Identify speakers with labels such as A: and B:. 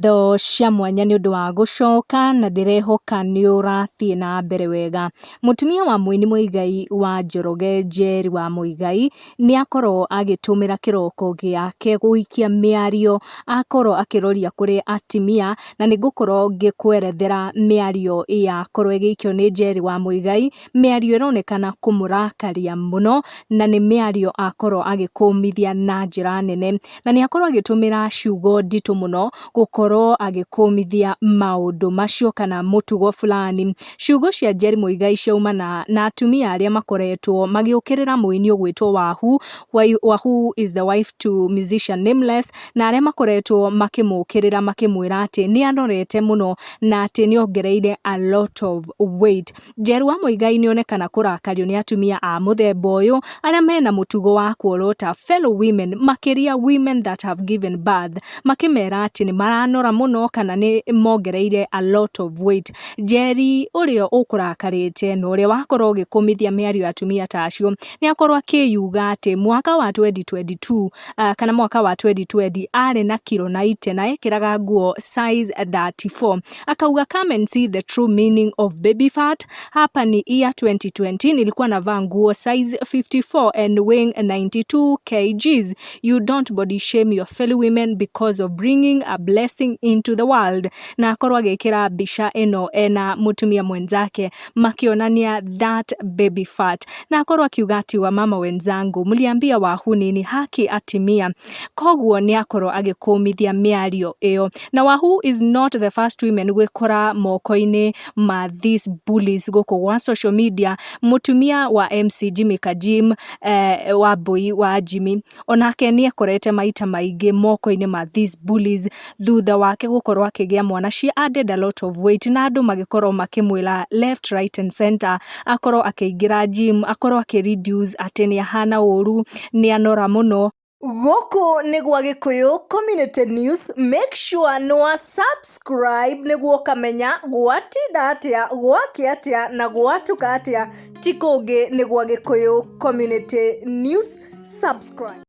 A: Tho cia mwanya nĩ ũndũ wa gũcoka na ndĩrehoka nĩ ũrathiĩ na mbere wega. Mũtumia wa mũini Muigai wa Njoroge, Njeri wa Muigai, nĩ akorwo agĩtũmĩra kĩroko gĩake gũikia mĩario, akorwo akĩroria kũrĩ atimia, na nĩ ngũkorwo ngĩkwerethera mĩario yakorwo ĩgĩikio nĩ Njeri wa Muigai, mĩario ĩronekana kũmũrakaria mũno, na nĩ mĩario akorwo agĩkũmithia na njĩra nene, na nĩ akorwo agĩtũmĩra ciugo nditũ mũno gũkorwo agĩkũmithia maũndũ macio kana mũtugo fulani. Ciugo cia Njeri Muigai ciaumana na atumia arĩa makoretwo magĩũkĩrĩra mũini ũgwĩtwo Wahu. Wahu is the wife to musician Nameless, na arĩa makoretwo makĩmũkĩrĩra makĩmwĩra atĩ nĩ anorete mũno na atĩ nĩ ongereire a lot of weight. Njeri wa Muigai nĩ onekana kũrakario nĩ atumia a mũthemba ũyũ arĩa mena mũtugo wa kuorota fellow women, makĩria women that have given birth, makĩmera atĩ nĩ maranora mũno kana nĩ mongereire a lot of weight. Njeri ũrĩa ũkũrakarĩte na ũrĩa wakorwo ũgĩkũmithia mĩario ya atumia ta acio nĩ akorwo akĩyuga atĩ mwaka wa 2022 kana mwaka wa 2020 arĩ na kiro 90 na ekĩraga nguo size 34. Akauga, "Come and see the true meaning of baby fat. Hapa ni year 2020, nilikuwa navaa nguo size 54 and weighing 92 kgs. You don't body shame your fellow women because of bringing a blessing into the world." Na akorwo agĩkĩra mbica ĩno ena mũtumia mwenzake makĩonania that baby fat, na akorwo akiuga ati, "Wamama wenzangu, mliambia Wahu nini? Haki atimia." Koguo nĩ akorwo agĩkũmithia mĩario ĩyo, na Wahu is not the first women gwĩkora moko-inĩ ma these bullies gũkũ gwa social media. Mũtumia wa MC Jimmy Kajim, wa Mbui wa Jimmy, onake nĩ ekorete maita maingĩ moko-inĩ ma these bullies thutha wake gũkorwo akĩgĩa mwana. She added a lot of weight na andũ magĩkorwo makĩmwĩra left, right and center akorwo akĩingĩra gym, akorwo akĩ reduce, atĩ nĩ ahana ũru, nĩ anora mũno.
B: Gũkũ nĩ gwa Gĩkũyũ Community News. Make sure nĩ wa subscribe nĩguo ũkamenya gwatinda atĩa, gwakĩa atĩa na gwatuka atĩa. Ti kũngĩ, nĩ gwa Gĩkũyũ Community News. Subscribe.